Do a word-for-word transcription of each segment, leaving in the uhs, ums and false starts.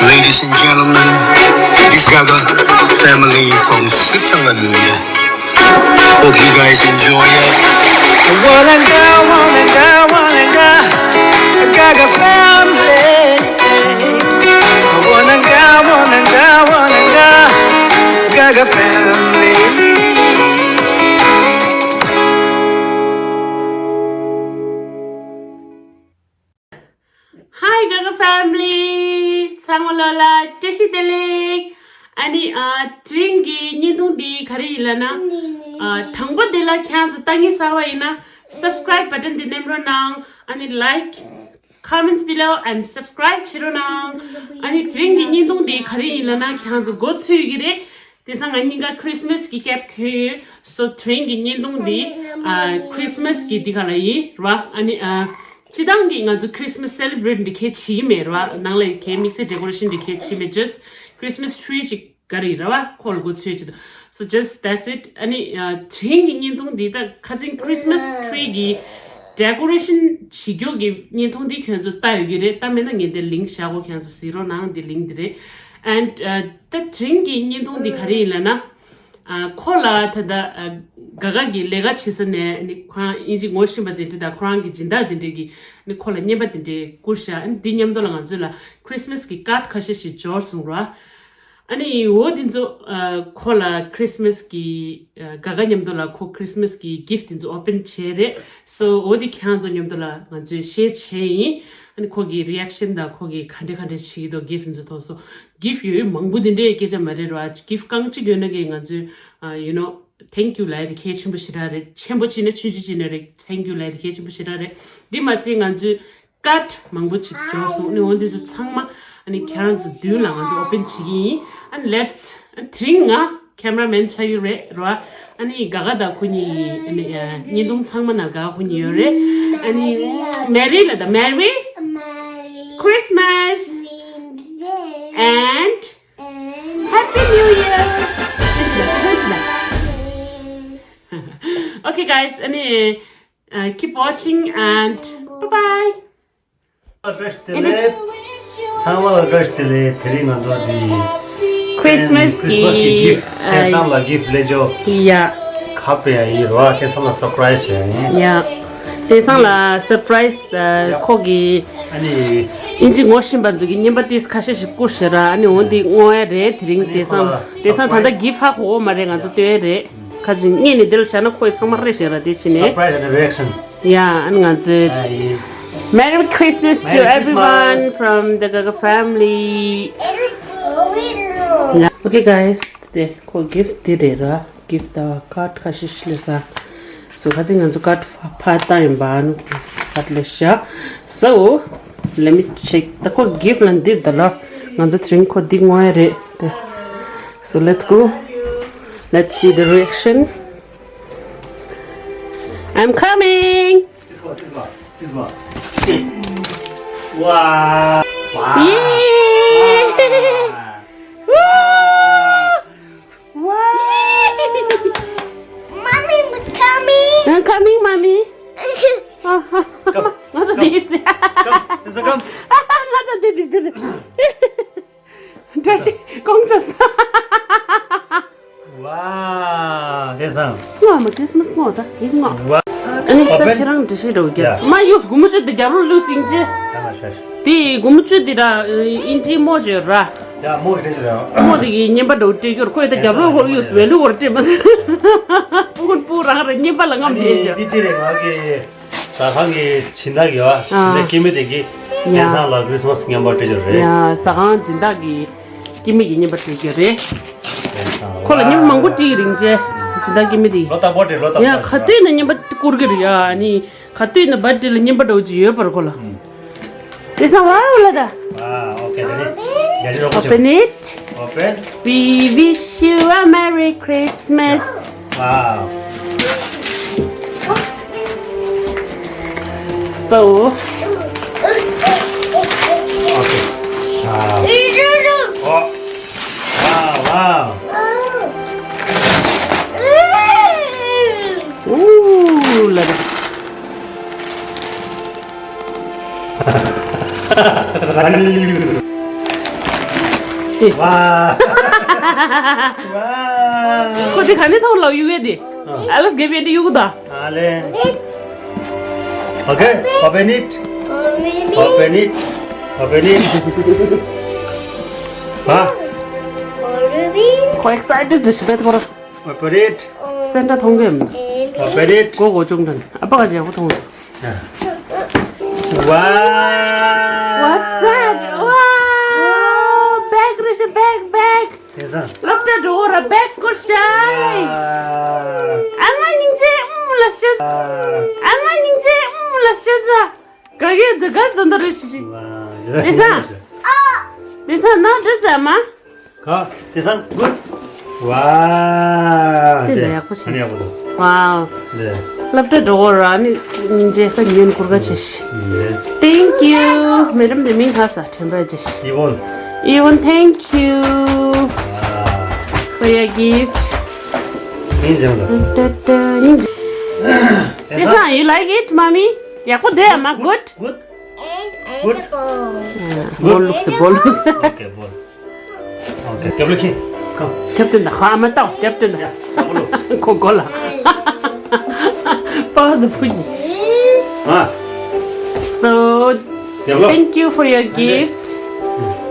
Ladies and gentlemen, this Gaga family from Switzerland. Hope you guys enjoy it. Wanna go, wanna go, wanna go, Gaga family. Wanna go, wanna go, wanna go, Gaga family. Hi Gaga family. ཚང་མ་ལོ་ལ་བཀྲ་ཤིས་བདེ་ལེགས། ཨ་ནི་ཨ་དེ་རིང་གི་བརྙན་ཐུང་འདི་ག་རེ་ཡིན་ལབ་ན། ཨ་དང་པོ་དེ་ལ་ཁྱེད་ཚོ་ལྟ་ངན་ཟ་བ་ཡིན་ན་subscribe button འདི་མནན་རོགས་གནང་། ཨ་ནི་like, comments below and subscribe བྱེད་རོགས་གནང་། ཨ་ནི་དེ་རིང་གི་བརྙན་ཐུང་འདི་ག་རེ་ཡིན་ལབ་ན་ཁྱེད་ཚོ་མགོ་ཚོས་ཀྱི་རེད། དེང་སང་ང་གཉིས་ཀ་Christmas གི་cap གྱོན་ཡོད། So དེ་རིང་གི་བརྙན་ཐུང་འདི་ཨ་Christmas གི་འདི་ག་ལ་ཡིན་ར། ཨ་ནི་ཨ་སྤྱི་བཏང་གི་ང་ཚོ་Christmas celebrate འདི་གས་བྱེད་ཀྱི་མེད་ར། ནང་ལ་གས་དམིགས་བསལ་decoration འདི་གས་བྱེད་ཀྱི་མེད། Just Christmas tree ཅིག་ག་རེ་ར་བ་ཁོ་ལ་མགོ་ཚོས་ཅིག So just that's it. ཨ་ནི་ཨ་དེ་རིང་གི་བརྙན་ཐུང་འདི་ད་ཁ་སང་Christmas tree གི་decoration བྱེད་རྒྱུ་གི་བརྙན་ཐུང་འདི་ཁྱོད་ཚོ་ལྟ་ཡོད་ཀྱི་རེད། ལྟ་མེད་ན་ངས་འདི་link བཞག་གོ་ཁྱོད་ཚོ་གཟིགས་རོགས་གནང་། འདི་link འདི་རེད། And ཨ་ད་དེ་རིང་གི་བརྙན་ཐུང་འདི་ག་རེ་ཡིན་ལབ་ན། ཨ་ཁོ་ལ་ད་ལྟ་ཨ་ག་ག་གི་ལས་ཀ་བྱེད་ས་ནས་ནི་ཁོ་རང་དབྱིན་ཇི་ངོ་ཤེས་པ་དེ་འདྲ་དང་ཁོ་རང་གི་སྦྱིན་བདག་དེ་འདྲས་ཀྱིས་ནི་ཁོ་ལ་རྔན་པ་དེ་འདྲས་བསྐུར་ཤག་ཨ་ནི་འདི་མཉམ་དུ་ལ་ང་ཚོ་ལ་Christmas གི་card ཁ་ཤས་ཤིག་འབྱོར་སོང་ར། ཨ་ནི་འོ་དེ་ཚོ་ཨ་ཁོ་ལ་Christmas གི་ཨ་ག་ག་མཉམ་དུ་ལ་ཁོ་Christmas གི་gift དེ་ཚོ་open བྱས་རེད། So འོ་དེ་ཁྱེད་ཚོ་མཉམ་དུ་ལ་ང་ཚོས་share བྱས་ཡིན། ཨ་ནི་ཁོ་གི་reaction དང་ཁོ་གི་ག་འདྲས་ག་འདྲས་བྱེད་ཀྱི་འདུག gift དེ་ཚོ་ཐོག་སོ། Gift ཡོད་མང་པོ་དེ་འདྲའི་སྐད་ཆ་མ་རེད་ར། Gift རྐང་གཅིག་ཡོད་ན་གི་ང་ཚོས་ཨ་you know thank you ལབ་ཡ་དེ་གལ་ཆེན་པོ་ཞེ་དྲག་རེད། ཆེན་པོ་བྱས་ན་ཆུང་ཆུང་བྱས་ན་རེད། thank you ལབ་ཡ་དེ་གལ་ཆེན་པོ་ཞེ་དྲག་རེད། འདི་མ་ཟད་ང་ཚོས་card མང་པོ་ཅིག་འབྱོར་སོང་། ཨ་ནི་འོ་འདི་ཚོ་ཚང་མ་ཨ་ནི་ཁྱེད་རང་ཚོ་མདུན་ལ་ང་ཚོ་open བྱེད་ཀྱི་ཡིན། ཨ་ནི་let's དེ་རིང་ང་cameraman ཆགས་ཡོད་རེད་ར། ཨ་ནི་ག་ག་དང་ཁོ་གཉིས་ཡིན། ཨ་ནི་ཨ་བརྙན་ཐུང་ཚང་མ་ནང་ག་ག་ཁོ་གཉིས་ཡོད་རེད། ཨ་ནི་Merry ལ་ད་Merry Christmas and Happy New Year. Okay guys, ཨ་ནི uh, keep watching and bye bye. བཀྲ་ཤིས་བདེ་ལེགས། ཚང་མ་ལ་བཀྲ་ཤིས་བདེ་ལེགས། དེ་རིང་ང་ཚོ་འདི་Christmas Christmas གི་གི་gift དེང་སང་ལ་gift ལས་ཅོ་ཡ་ཁབ་པའི་ཡ་ཡིན་རོ། དེང་སང་ལ་surprise བྱས་ཡིན། ཡ་དེང་སང་ལ་surprise ཨ་ཡ་ཁོ་གི་ཨ་ནི་ཨིན་ཇི་ངོ་ཤེས་པ་ཚོ་གི་རྔན་པ་ཏིས་ཁ་ཤས་ཤིག་བསྐུར་ཤག་ར། ཨ་ནི་འོ་འདི་བསྔོ་ཡ་རེད། དེ་རིང་ཨ་ནི་དེང་སང་ཁོ་ལ་དེང་སང་ད་ལྟ surprise gift ཧ་གོ་བོ་མ་རེད། ང་ཚོ་ལྟོས་རེད། ཁ་ཅིག་ངས་ནི་འདིར་བཞག་ན་ཁོས་ཚང་མ་རེད་ཤག་ར། དེ་ཕྱིན་ནས surprise and reaction. Yeah, ཨ་ནི་ང་ཚོས་ཨ་ཡིན། Merry Christmas to Merry everyone Christmas. From the Gaga family. Yeah. Okay guys, དེ་ཁོ་gift དེ་རེད་ར། gift དང་card ཁ་ཤས་ཤིག་ལས་ས། So ཁ་ཅིག་ང་ཚོ་card ཕ་ཕ་ལྟ་ཡིན་པ། ཨ་ནི་card ལས་ཤག So let me check. ད་ཁོ་gift ལ་འདིར་ད་ལ་ང་ཚོ་དེ་རིང་ཁོ་འདི་བསྔོ་ཡ་རེད་དེ། So let's go. Let's see the reaction. I'm coming. This one, this one, this one. Wow. Wow. Yay. Wow. Woo. Wow. Mommy, I'm coming. I'm coming, mommy. Come. ང་ཚོ་འདི་ཡིན། Come. This one, come. ང་ཚོ་འདི་འདི་འདི། འདྲ་ཞིག་ཀོང་ཅོ་ས། ཝ། དེ་སང་། ང་མ་Christmas ངོ་ད་དེ་ངོ་། ཝ། ཨ་ནི་ད་ཁྱེད་རང་འདྲ་ཞིག་འགྲོ་རྒྱུ། ཡ། མ་གཡུག་སྒོར་མོ་བཅུ་དེ་རྒྱབ་ལོགས་བླུགས་ཟིན་ཅི། ཡ་ལ་ཤ་ཤ། དེ་སྒོར་མོ་བཅུ་དེ་ར་ཨིན་ཇི་མོ་བཅུ་ར། ཡ་མོ་རེད་ར། མོ་དེ་གི་རྔན་པ་འགྲོ་སྤྲད་རྒྱུར་ཁོས་ད་རྒྱབ་ལོགས་ཧོར་གཡུག་ཝེ་ལུ་ཧོར་སྤྲད་མ། སྤུ་གུར་སྤུ་རང་རེ་རྔན་པ་ལ་རྔམ་དེ་ཅི། དེ་དེ་རེད། ང་གི་ཟ་ཁང་གི་སྦྱིན་བདག་ཡོད་ཨ། ཨ། འདི་སྐྱེ་དམན་དེ་གི་ཡ། དེང་སང་ལ་Christmas རྔན་པ་སྤྲད་རྒྱུ་རེད། ཡ་ཟ་ཁང་སྦྱིན་བདག་གི་སྐྱེ་དམན་གྱི་རྔན་པ་སྤྲད་རྒྱུ་རེད། དེང་སང་ལ་ཁོ་ལ་རྔན་པ་མང་པོ་སྤྲད་རིང་ཅེ། སྦྱིན་བདག་སྐྱེ་དམན་དེ། ལོ་རྟག་པར་སྤྲད། ལོ་རྟག་པར་ཡ་སྤྲད། ག་དུས་ན་རྔན་པ་བསྐུར་གི་རེད་ཡ། ཨ་ནི་ག་དུས་ན་བར་ཌེ་ལ་རྔན་པ་འདྲ་བོ་ཅིག་ཡོད་པར་ཁོ་ལ། ཨུམ། དེང་སང་ཝའོ་ལ་ད། ཝའོ། ཨོ་ཁེ། དེ་ནི་ཡ་ཅི་རོགས་པ་བྱེད། Open it. Open. We wish you a Merry Christmas. Wow. So. Okay. Wow. Oh. Wow, wow. Ooh, la da. Wow. Wow. ཁོ་དེ་ག་ནས་ཐོག་ལ་གཡུག་ཡས་དེ། ཨ། ཨ་ལས་དགེ་བའི་འདི་གཡུག་ད། ཨ་ལས། Okay, open it. Open it. Open it. ཧ། ཁོ་excited་དུ་ཞིག་བེད་ཁོ་ར། Open it. སེན་ཏྲ་མཐོང་གི་མ། Open it. གོ་གོ་ཅུང་དྲན་ཨ་པ་ག་ཅེ་གོ་མཐོང་། Wow. What's that? Wow. Bag རེད་ཤག bag, bag. དེ་ས། སློབ་གྲྭ་འགྲོ་བར་bag་བསྐུར་ཤག Wow. ཨ་མ་སྙིང་རྗེ་ཨུམ་ལ་ཤི། Wow. ཨ་མ་སྙིང་རྗེ་ཨུམ་ལ་ཤི་ཟ། ག་གེ་འདི་ག་ཟ་འདི་རེད་ཤི་ཤི། Wow. དེ་ས། དེ་ས་ནང་འདྲི་ཟ་མ། ག་དེ་ས་good. Wow. དེ་ལ་ཡག་པོ་ཤི། ཨ་ནི་ཡག་པོ་འདུག Wow. ལེ། སློབ་གྲྭ་འགྲོ་བར་ཨ་ནི་སྙིང་རྗེ་ས་ཉོན་སྐུར་ག་ཆེ་ཤི། ལེ། Thank you. མེ་རམ་དེ་མིང་ཧ་ས་དྲན་པ་ཅེ་ཤི། Yvonne. Yvonne, thank you. Wow. For your gift. མིང་ཅང་ལ། ཏ་ཏ་ཏ། དེ་ས་you like it, mommy? ཡག་པོ་འདུག་ཨ་མ། Good. Good. Good. Good. Ball looks, ball looks. Okay, ball. Okay, ཁྱབ་ལོ་ཁྱི། Come. ཁྱབ་སྟེ་ན་ཧ་མ་ཏོ་ཁྱབ་སྟེ་ན། ཡ། ཁྱབ་ལོ། ཁོ་གོ་ལ། པ་ད་བུ་ཡི། ཨ། So, ཁྱབ་ལོ། Thank you for your gift.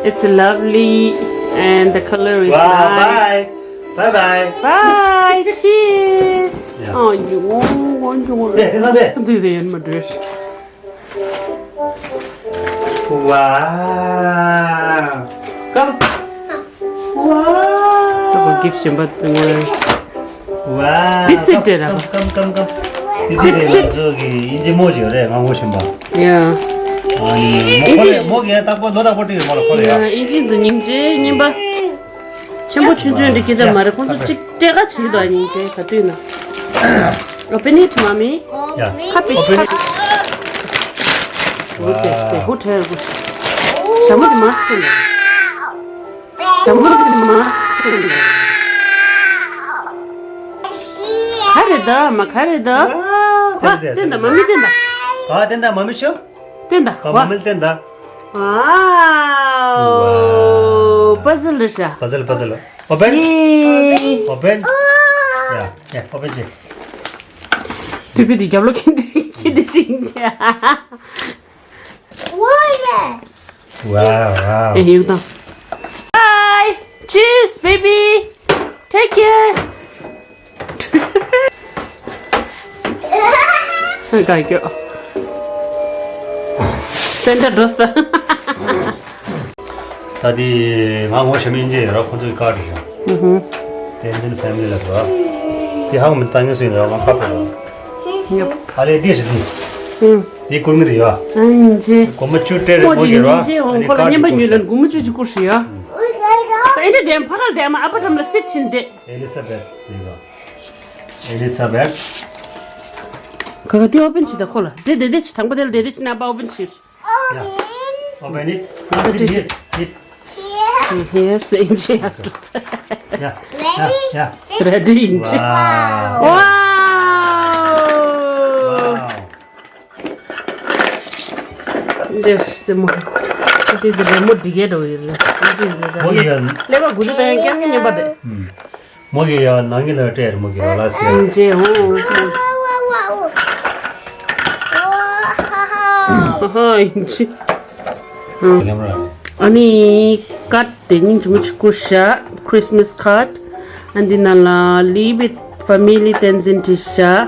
It's lovely and the color is wow, nice. Bye. Bye bye. Bye. Cheers. Yeah. Oh, you want, want, you want. ཡ། དེ་ས་དེ། དེ་དེ་ཡན་མ་འདྲེས། Wow. Come. Wow. ད་གོ་gift་གཞན་པ་ང་། Wow. This is it. Come, come, come, come. This is it. ང་ཚོ་གི་ཨིན་ཇི་མོ་ཅིག་རེད་ང་ངོ་ཤེས་པ། Yeah. ཨ་ནི་མོ་ཁོ་རེ་མོ་གི་རྟག་པར་ལོ་རྟག་པར་སྤྲད་ཡོད་མོ་ལ་ཁོ་རེ་ཡ། Yeah, ཨིན་ཇི་འདི་སྙིང་རྗེ་སྙིང་པ། ཆེན་པོ་ཆུང་ཆུང་འདི་སྐད་ཆ་མ་རེད། ཁོང་ཚོ་གཅིག་སྤྲད་ག་བྱེད་ཀྱི་འདུག་སྙིང་རྗེ་ག་དུས་ན། Open it, mommy. Yeah. Happy, open it. Happy. Wow. Who tell you? ཞྭ་མོ་དེ་མ་སྟོན་ད། ཞྭ་མོ་དེ་མ་སྟོན་ད། ག་རེ་ད་མ་ག་རེ་ད། Wow. ཨ་བསྟན་ད་མ་མི་བསྟན་ད། ཨ་བསྟན་ད་མ་མི་ཤོ། བསྟན་ད། ཨ་མ་མི་བསྟན་ད། Wow. Wow. Puzzle རེད་ཤག Puzzle, puzzle. Open. Yay. Open. Yeah, yeah, open ཅིག་དུས་བུ་དེ་རྒྱབ་ལོ་ཁྱེར་ཏེ་ཁྱེར་ཏེ་ཅིག་བྱས། Wow, wow. ཨེ་ཡུག་དང་། Bye. Cheers, baby. Take care. ག་གྱོ། སེན་ཏྲ་འགྲོ་ས། ད་དེ་ང་ངོ་ཤེས་མིན་ཅི་ཡོད་ར། ཁོང་ཚོའི་ཀར་རེད་ཤག་ཨུ་ཧུ། Tension family ལ་འགྲོ། དེ་ཧ་གོ་མི་ད་ངས་སུ་ཡིན་ར། ང་ཁ་པོ་ར། ཡབ། ཨ་ལས་དེ་རེད་དེ། ཨུ། དེ་སྐུར་མི་དེ་ཡོད། ཨན་ཅེ། སྒོར་མོ་བཅུ་སྤྲད་རེད་མོ་གི་ར། ཨ་ནི་ཁོ་ལ་ཀར་བརྙན་པ་གཅིག་ཉོས་ལ་སྒོར་མོ་བཅུ་གཅིག་བསྐུར་ཤི་ཡ། ཨེ་འདྲ་དེ་ཕ་གར་དེ་མ་ཨ་ཕ་འགྲམ་ལ་སིད་ཕྱིན་ཏེ། Elizabeth ཡིན་ར། Elizabeth། ག་ག་དེ་ཨོ་པན་བྱེད་ད་ཁོ་ལ། དེ་དེ་དེ་ཆི་དང་པོ་དེ་ལ་དེ་དེ་ཆི་ན་པ་ཨོ་པན་བྱེད། Yeah. Open it. Open it. Hit, hit. Here, say, she has to say. Yeah, yeah, yeah. Ready, wow. Wow. Wow. This the mo. This is the mo digero. Mo yan. Leva gudu ba yang yang ba de. Hmm. མོ་གི་ཡང་ནང་གི་ལ་སྤྲད་རེད། མོ་གི་ལ་ལ་སི་ཡ། ཨིན་ཇི་ཧོ། ཧ་ཧ་ཨིན་ཇི། ཨ་ནི་ཀར་དེ་སྙིང་རྗེ་མོ་ཅིག་བསྐུར་ཤག Christmas card། ཨ་འདི་ནང་ལ་Liebe Familie བསྟན་འཛིན་བྲིས་ཤག་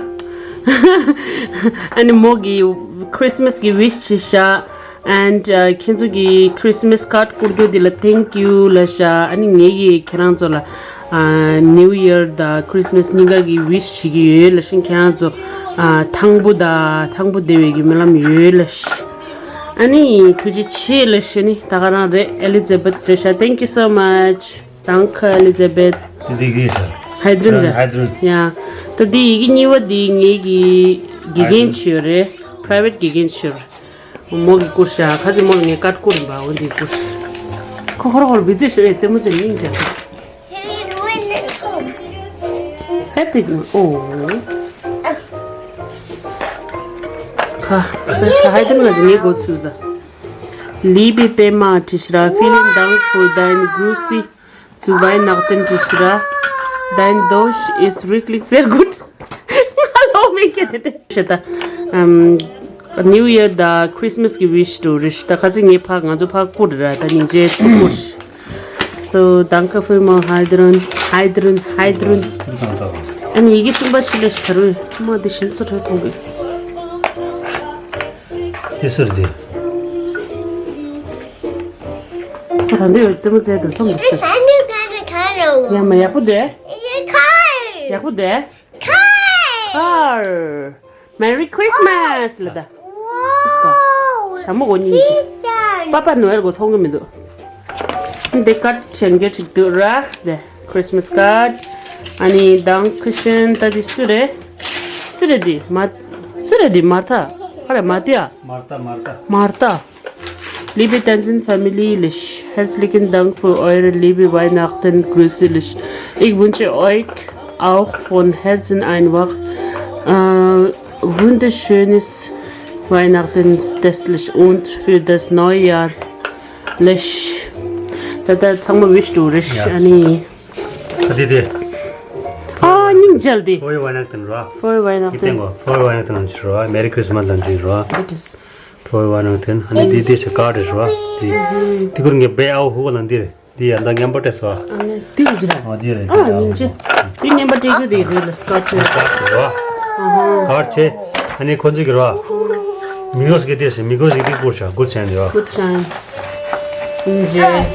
ཨ་ནི་མོ་གི་Christmas གི་wish བྲིས་ཤག And ཁྱེད་ཚོ་གི་Christmas card བསྐུར་རྒྱུ་འདི་ལ་thank you ལབ་ཤག་ཨ་ནི་ངེད་ཀྱིས་ཁྱེད་རང་ཚོ་ལ་New Year དང་Christmas གཉིས་ཀ་གི་wish བྱེད་ཀྱི་ཡོད་ལབ་ཤག་ཁྱེད་རང་ཚོ་ཐང་པོ་དང་ཐང་པོ་བདེ་བའི་གི་སྨོན་ལམ་ཡོད་ལབ་ཤག་ཨ་ནི་ཐུགས་རྗེ་ཆེ་ལབ་ཤག་ནི་ད་ག་རང་རེད། Elizabeth རེད་ཤག Thank you so much. Danke, Elizabeth. དེ་དེ་གི་ཤག Heidrun རེད། Heidrun. Yeah. ད་དེ་ཡི་གེ་གཉིས་པ་དེ་ངེད་ཀྱི་དགེ་རྒན་ཅིག་ཡོད་རེད། Private དགེ་རྒན་ཅིག་ཡོད་རེད། མོ་གི་བསྐུར་ཤག་ཁ་ཅིག་མོ་ལ་ངས་ཀར་བསྐུར་རིམ་པ་འོ་འདི་བསྐུར། ཁོ་ཁོ་ར་ཁོ་ར་བི་ཛི་ཤི་རེད། རྩེད་མོ་རྩེ་སྙིང་རྗེ། ཧེབ་ཏིག་ཨོ། ཁ་ཁ་ཧའི་ཏན་ལ་ངས་གོ་ཚུལ་ད། Liebe Thema Tischra, vielen Dank für deine Grüße zu Weihnachten Tischra. Dein Deutsch ist wirklich sehr gut. Hallo, Mike. Shit. Um, New Year da Christmas གི wish to རེད། ད་ཁ་ཅིག་ངས་ཕར་ང་ཚོ་ཕར་བསྐུར་ར། ད་སྙིང་རྗེ་བསྐུར། So, danke vielmals, Heidrun, Heidrun, Heidrun. ཨ་ནི་ཡི་གེ་གསུམ་པ་ཕྱི་ལ་ཞིག་ག་རུ། མ་འདི་བཞིན་ཚོ་ཁྲོད་མཐོང་གི། དེ་སུར་དེ། ད་འདི་རྩེད་མོ་རྩེ་དུ་མཐོང་གི་སུར། ཡ་མ་ཡག་པོ་དེ། ཡག་པོ་དེ། Car! Merry Christmas! ལ་ད། Wow! ཞྭ་མོ་གོ་གཉིས་ཀྱི། Christmas! པ་པ་ནོ་ཨེལ་གོ་མཐོང་གི་མི་འདུག་འདི་ཀར་ཆེན་གེ་ཅིག་འདུག་ར། དེ་Christmas card. ཨ་ནི་Dankeschön. ད་འདི་སུ་རེད། སུ་རེད་འདི། མ། སུ་རེད་འདི། མར་ཐ། ཨ་རེ་མ་ཏི་ཡ། མར་ཐ་མར་ཐ། མར་ཐ། Liebe Tenzin Familie, herzlichen Dank für eure liebe Weihnachten Grüße. Ich wünsche euch auch von Herzen einfach äh, wunderschönes Weihnachten und für das neue Jahr. ད་ད་ཚང་མ་wish to རེད། ཡ། ཨ་ནི། ཨ་དེ་དེ། ཨ་སྙིང་རྗེ་དེ། Frohe Weihnachten ར། Frohe Weihnachten. ཡིན་གོ Frohe Weihnachten ལ་འཇུ་ར། Merry Christmas ལ་འཇུ་ར། It is. Frohe Weihnachten. ཨ་ནི་དེ་དེ་ཞེ་ཀར་རེད་ར། དེ་དེ་ཁུར་ངས་བེ་ཨའོ་ཧུ་ག་ལ་འདི་རེད། འདི་ཡ་ད་ངན་པ་སྤྲད་སོ། ཨ་ནི་དེ་གུ་ཞིག་ར། ཨ་འདི་རེད། ཨ་སྙིང་རྗེ། དེ་ངན་པ་སྤྲད་རྒྱུ་དེ་རེད་ལ་སྐར་ཆ། ཀར་རེད་ར། ཀར་ཆེ། ཨ་ནི་ཁོ་ཚོས་གི་ར། མི་གོས་གི་དེ་ཞེ་མི་གོས་གི་དེ་བསྐུར་ཤག་གུར་ཆེན་རེད་ར། གུར་ཆེན།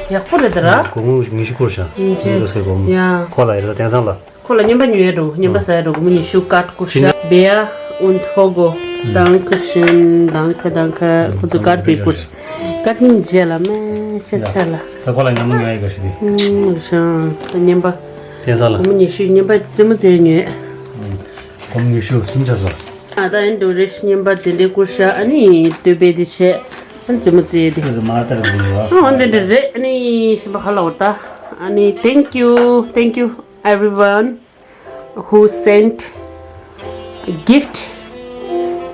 ཡག་པོ་རེད་ད་ར། སྒོར་མོ་ཉི་ཤུ་བསྐུར་ཤག་སྙིང་རྗེ། ཡ། ཁོ་ལ་ཡོད་ད་དེང་སང་ལ། ཁོ་ལ་རྔན་པ་ཉོས་རུ་རྔན་པ་ཟ་རུ་སྒོར་མོ་ཉི་ཤུ་ཀར་བསྐུར་ཤག Bea und Hugo. Dankeschön. Danke, danke. ཁོ་ཚོ་ཀར་བསྐུར། ཀར་སྙིང་རྗེ་ལ་མེ་ཤ་ཆ་ལ། ད་ཁོ་ལ་རྔན་པ་ཉོ་ཡ་ག་ཤི་དེ། ཧུམ་ཤང་། རྔན་པ། དེང་སང་ལ། སྒོར་མོ་ཉི་ཤུ་རྔན་པ་རྩེད་མོ་རྩེ་ཉོས། སྒོར་མོ་ཉི་ཤུ་སུམ་ཆ་སོ། ཨ་ད་ཨན་འགྲོ་རེ་རྔན་པ་དེ་འདྲའི་བསྐུར་ཤག་ཨ་ནི་སྟོད་པའི་དེ་བྱས། ཨ་ནི་རྩེད་མོ་རྩེ་དེ། ཁོ་ཚོ་མ་ལྟར་འདི་ཡོད། ཨ་འོན་ཏེ་འདྲ་རེད། ཨ་ནི་ཤི་པ་ཧ་ལ་འོ་ད། ཨ་ནི་thank you, thank you everyone who sent a gift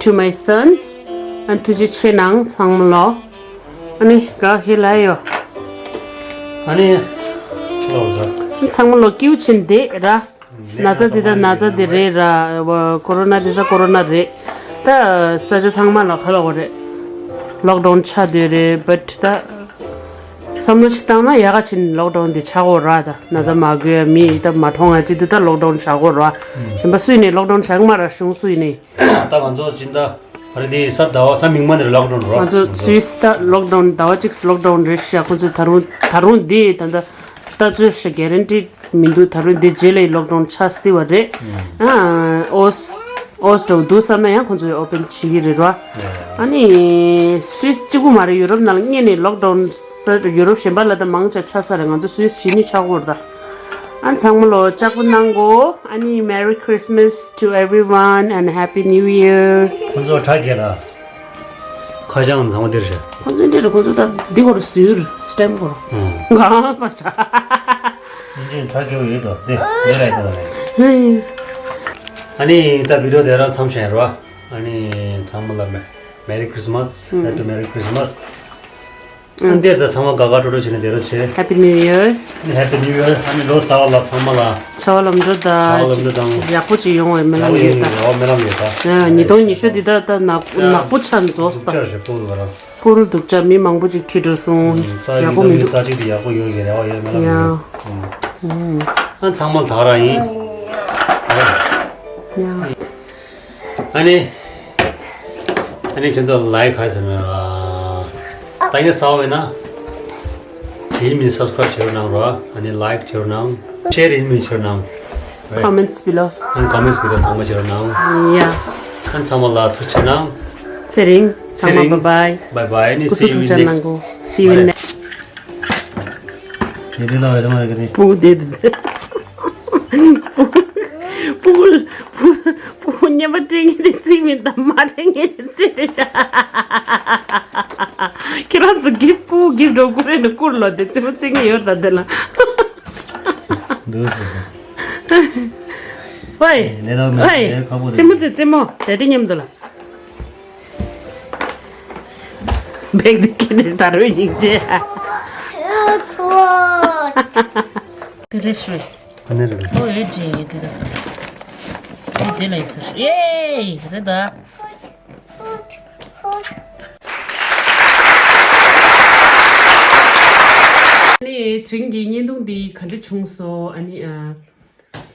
to my son. ཨ་ཐུགས་རྗེ་ཆེ་གནང་ཚང་མ་ལ། ཨ་ནི་ག་ཧི་ལ་ཡོ། ཨ་ནི། ལོ་ད། ཚང་མ་ལ་སྐྱིད་པོ་བྱིན་བསྡད་ར། ན་ཚ་འདི་ད་ན་ཚ་འདི་རེད་ར། ཀོ་རོ་ན་འདི་ད་ཀོ་རོ་ན་རེད། ད་ས་ཆ་ཚང་མ་ལ་ཁ་ལོག་རེད། ལོག་ཌའུན་ཆགས་བསྡད་རེད། བཊ་ད། བསམ་བློ་ཞིག་བཏང་ན་ཡག་ག་ཕྱིན་ལོག་ཌའུན་དེ་ཆགས་འོ་ར། ད་ན་ཚ་མ་དགོས་མི་ད་མ་མཐོང་ང་ཅི་དུ་ད་ལོག་ཌའུན་ཆགས་འོ་ར། གཞན་པ་སུ་ཡིན་ནའི་ལོག་ཌའུན་ཆགས་མ་ར། གཞུང་སུ་ཡིན་ནའི། ད་ང་ཚོ་སྤྱིར་ད་ཨ་རི་དེ་ས་ཟླ་བ་ས་མིག་དམར་ནས་ལོག་ཌའུན་ར། ང་ཚོ་སུད་སི་ད་ལོག་ཌའུན་ཟླ་བ་གཅིག་ལོག་ཌའུན་རེད་ཤག་ཁོ་ཚོས་ད་རུང་ད་རུང་དེ་ད་ད་ལྟ་ཚོད་ཤག་གྷ་རན་ཊི་མི་འདུག་ད་རུང་དེ་རྗེས་ལ་ལོག་ཌའུན་ཆགས་སྲིད་པ་རེད། ཨ་ཨོ་སི་ཨོ་སི་ཊོ་འདུག་བསམ་ན་ཡང་ཁོ་ཚོས་ཨོ་པན་བྱེད་ཀྱི་རེད་ར། ཨ་ནི་སུད་སི་གཅིག་པུ་མ་རེད། ཡུ་རོབ་ནང་ལ་སྔོན་ནས་ལོག་ཌའུན་ས་ཡུ་རོབ་གཞན་པ་ལ་ད་མང་ཆེ་ཆགས་ས་རེད། ང་ཚོ་སུད་སི་གཞི་ནས་ཆགས་ཀྱི་ཡོད་རེད་ད། ཨ་ཚང་མ་ལོ་ལྕགས་པོ་གནང་གོ་ཨ་ནི་Merry Christmas to everyone and Happy New Year. ཁོ་ཚོ་དྲ་རྒྱལ་ལ། ཁ་བྱང་ཚང་མ་འདིར་བཞག་ཁོ་ཚོ་འདིར་ཁོ་ཚོ་ད་འདི་གོ་རུ་ཟུར་སི་ཊེམ་པ་གོ་རུ། ཨང་། ང་ས་ཆ། ཡིན་ཅིང་དྲ་རྒྱུ་ཡོད་དོ་དེ་འདི་ལ་ཡོད་དོ་ནས། ཨ་ནི་ད་བི་ཌི་ཡོ་དེ་རང་མཚམས་བཞག་རོགས། ཨ་ནི་ཚང་མ་ལ་Merry Christmas. Happy Merry Christmas. ཨ་འདིར་ད་ཚང་མ་དགའ་དགའ་སྤྲོ་སྤྲོ་བྱས་ནས་བསྡད་རོགས་བྱེད། Happy New Year. Happy New Year. ཨ་ནི་ལོ་གསར་བ་ལ་ཚང་མ་ལ་བྱ་བ་ལམ་འགྲོ་དང་བྱ་བ་ལམ་འགྲོ་དང་ཡག་པོ་ཅིག་ཡོང་བའི་སྨོན་ལམ་ཡོད་ད། ཡག་པོ་ཡོང་བའི་སྨོན་ལམ་ཡོད་ད། ཨ་ཉིས་སྟོང་ཉི་ཤུ་འདི་ད་ད་ནག་ནག་པོ་ཆགས་རྫོགས་ད། སྡུག་ཅག་རེད་ཕུག་བ་རང་། ཕུག་རུ་སྡུག་ཅག་མི་མང་པོ་ཅིག་ཁྲིད་འགྲོ་སོང་། ཡག་པོ་མི་འདུག་ས་ཅིག་ཏུ་ཡག་པོ་ཡོང་གི་རེ་བ་ཡོད་སྨོན་ལམ་ཡོད། ཨ་ཚང་མ་ལ་དགའ་རང་ཡིན། ཡ། ཨ་ནི། ཨ་ནི་ཁྱོད་ཚོ་ལའིཀ་ག་རེ་ཟེར་ན། ད་ངས་ཟ་བ་ཡིན་ན། དེའི་མིན་སབ་སི་ཀ་རེབ་བྱེད་རོགས་གནང་རོགས། ཨ་ནི་ལའིཀ་བྱེད་རོགས་གནང་། ཤེར་ཡིན་མིན་བྱེད་རོགས་གནང་། Comments below. ཨ་ནི་ཀོ་མེན་ཊི་བྷི་ལོ་ཚང་མ་བྱེད་རོགས་གནང་། ཡ། ཨ་ནི་ཚང་མ་ལ་ཐུགས་རྗེ་གནང་། ཚེ་རིང་། ཚེ་ཚང་མ་རིང་། བཱའི་བཱའི། བཱའི་བཱའི། ཨ་ནི་see you in next. See you in next. དེ་དུས་ལ་རེ་མ་རེ་ག་དེ། སྤུ་གུ་དེ་དེ། སྤུ་གུ་སྤུ་གུ་སྤུ་གུ་རྔན་པ་སྤྲད་མཁན་དེ་རྩིས་མིན་དང་མ་སྤྲད་མཁན་དེ་རྩིས་རེད་ཤག་ཁྱེད་རང་ཚོ་གིབ་སྤུ་གུ་གིབ་འགྲོ་དགོས་རེད་ནས་བསྐུར་ལོ་དེ་རྩིས་པ་རྩིས་མཁན་ཡོད་ད་དེ་ལ། འདུག་སེ། ཝེ། ལས་ལ་མི་ཝེ། ལས་ཁག་པོ་རེད། རྩེད་མོ་རྩེ་རྩེད་མོ་དེ་དེ་མཉམ་དུ་ལ། བེག་དེ་ཁྱེར་ནས་ད་རུང་ཡིན་ཅེ། དེ་རེད་ཤོད། ཨ་ནི་རེད། ཨོ་ཨེ་ཇེ་ཡེ་དེ་རེད། ཨོ་དེ་ལ་ཡིག་ཟེར་ཡེ་རེད་ད། ཨ་ནི་བྱིངས་ཀྱི་བརྙན་ཐུང་འདི་ག་འདྲ་བྱུང་སོང་ཨ་ནི་ཨ།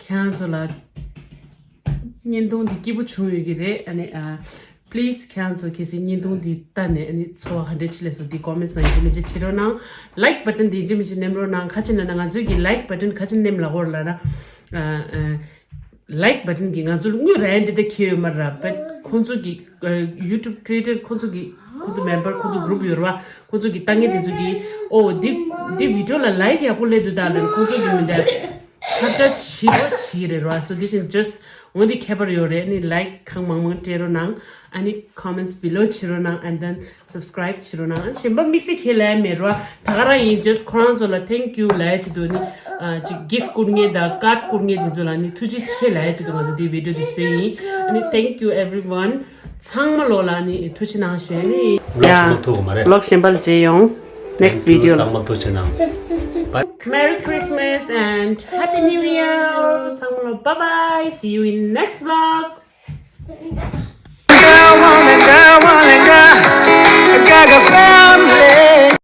ཁྱེད་རང་ཚོ་ལ་བརྙན་ཐུང་འདི་སྐྱིད་པོ་བྱུང་ཡོད་ཀྱི་རེད། ཨ་ནི་ཨ། པི་ལི་སི་ཁྱེད་རང་ཚོ་གལ་སྲིད་བརྙན་ཐུང་འདི་ལྟ་ནས་ཨ་ནི་ཚོར་བ་ག་འདྲ་ཅིག་སླེབས་སོང་འདི་ཀོ་མེན་ཊི་ནང་ཡིན་གཅིག་མིན་གཅིག་བྱེད་རོགས་གནང་། ལའིཀ་བ་ཊན་འདི་ཡིན་གཅིག་མིན་གཅིག་ནེམ་རོགས་གནང་། ག་ཅི་ན་ན་ང་ཚོའི་གི་ལའིཀ་བ་ཊན་ག་ཅི་ནེམ་ལ་གོ་ར་ལ་ན། ཨ་ཨ། ལའིཀ་བ་ཊན་གི་ང་ཚོ་ལ་དངུལ་རན་འདི་ལྟ་ཁྱེར་ཡོད་མ་ར་བེད་ཁོང་ཚོ་གི་ཡུ་ཊུབ་ཀི་རི་ཨེ་ཊར་ཁོང་ཚོ་གི་ཁོང་ཚོ་མེམ་བར་ཁོང་ཚོ་གུ་རུབ་ཡོད་ར་བ་ཁོང་ཚོ་གི་ལྟ་མཁན་དེ་ཚོ་གི་ཨོ་འདི་འདི་བི་ཌི་ཡོ་ལ་ལའིཀ་ཡག་པོ་སླེབས་འདུག་ད་ལ་ཁོང་ཚོ་གི་མི་འདྲ། ཁ་བརྡ་བྱེད་རོགས་བྱེད་རེད་ར། So this is just འོ་འདི་ཁྱད་པར་ཡོད་རེད། ཨ་ནི་ལའིཀ་གང་མང་མང་སྤྲད་རོགས་གནང་། ཨ་ནི་ཀོ་མེན་ཊི་བི་ལོ་བྱེད་རོགས་གནང་། And then subscribe བྱེད་རོགས་གནང་། ཨ་ནི་གཞན་པ་དམིགས་བསལ་ཁྱེད་ལབ་ཡ་མེད་ར། ད་ག་རང་ཡིན། Just ཁོ་རང་ཚོ་ལ་thank you ལབ་ཡ་ཆེད་དུ་ནི་ཨ་ཅིག་གིཕ་ཊི་བསྐུར་མཁན་དང་ཀཱཌ་བསྐུར་མཁན་དེ་ཚོ་ལ་ནི་ཐུགས་རྗེ་ཆེ་ལབ་ཡ་ཆེད་དུ་ང་ཚོ་འདི་བི་ཌི་ཡོ་འདི་བཟོས་ཡིན། ཨ་ནི་thank you everyone ཚང་མ་ལོ་ལ་ནི་ཐུགས་རྗེ་གནང་ཞུ་ཡ་ནི། ཡ་ལོག་ཞེན་པ་ལ་མཇལ་ཡོང་། Next video ལ། ཚང་མ་ཐུགས་རྗེ་གནང་། Bye. Merry Christmas and Happy New Year. ཚང་མ་ལོ། Bye bye. See you in next vlog.